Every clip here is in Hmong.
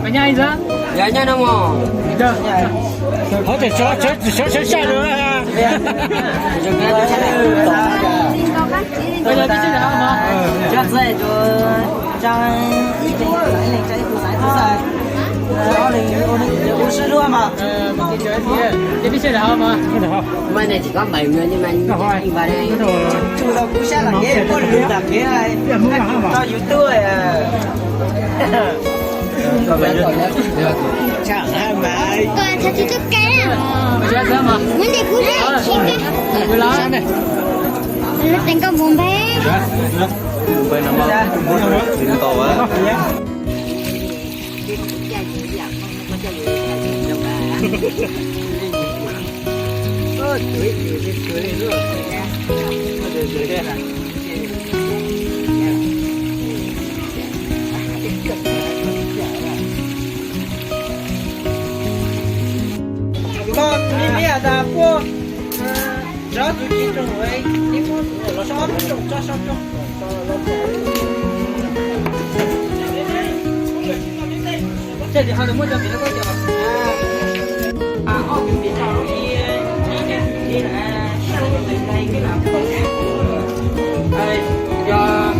Mày nhai gì đó? Dạ, nhai đâu mà. Có thể sửa, sửa, sửa, sửa sai được á. Bây giờ đi trước đã mà. Chắc sẽ cho trang ít đi, trang ít đi, trang ít đi, trang ít đi. Ờ, thì ôn, ôn, ôn sơ luôn mà. Ờ, mình đi trước thì, đi trước đã mà. Mai này chỉ có bảy người nhưng mà nhìn vào đây. Chủ động cũng sẽ là ghế, có lượt là ghế này. Cho YouTube à. Con thật sự tức cái à. Muốn để cũng dễ chịu cái. Nó thành công bốn bé. Koj mi mi a tas puab tov tus ci rau hauv, ib muab los so ob peb rooj tso so rau. Ces tim ho nws muab cov pim rau koj cov. Ob pim rau lub i, i, i, sab lub tais tais kib lam tooj. Yog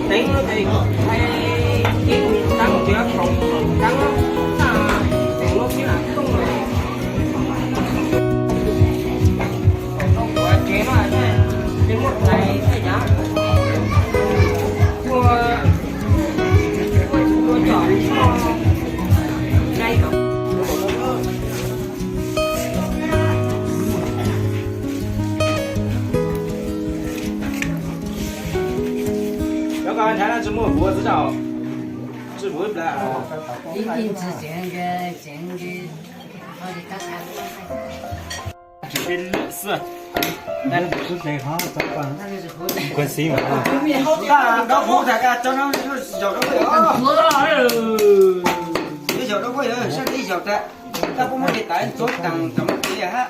teev lub tais tais kib lam tooj, cov khoom lam tooj, taj teev lub kib lam tooj. Cov ko nrhav no tsis muaj huv txiv tsaus, tsis huv ib plag. Koj huv tag koj tso no, zaum rau koj, zaum rau koj, sab tiv zaum tas, koj puas muab tais tais ntxuav tas cov muab tiv hab.